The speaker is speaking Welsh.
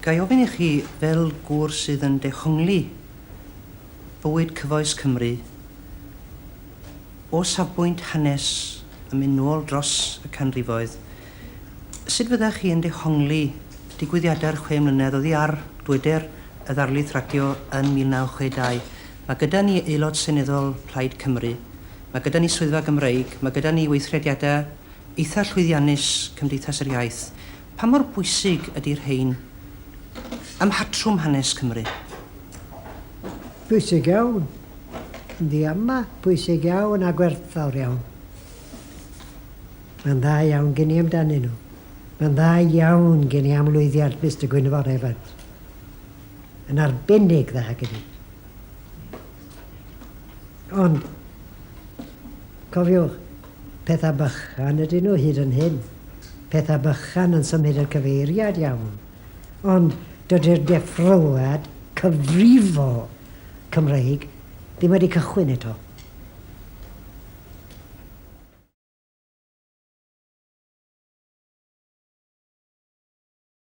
Ga i ofyn i chi, fel gŵr sydd yn dehongli bywyd cyfoes Cymru, o safbwynt hanes yn mynd nôl dros y canrifoedd, sut fyddech chi yn dehongli digwyddiadau'r chwe mlynedd oddi ar, dweder, y ddarlith radio yn 1962? Mae gyda ni Aelod Seneddol Plaid Cymru, mae gyda ni Swyddfa Gymreig, mae gyda ni weithrediadau eitha llwyddiannus Cymdeithas yr Iaith. Pa mor bwysig ydy rhein ym mhatrwm hanes Cymru? Pwysig iawn. Yn ddiamau, pwysig iawn a gwerthfawr iawn. Mae'n dda iawn gen i amdanyn nhw. Mae'n dda iawn gen i am lwyddiant Mister Gwynfor Evans. Yn arbennig dda gen i. Ond, cofiwch, pethau bychan ydyn nhw hyd yn hyn. Pethau bychan yn symud y cyfeiriad iawn. Ond dydy'r deffroad cyfrifol Cymreig ddim wedi cychwyn eto.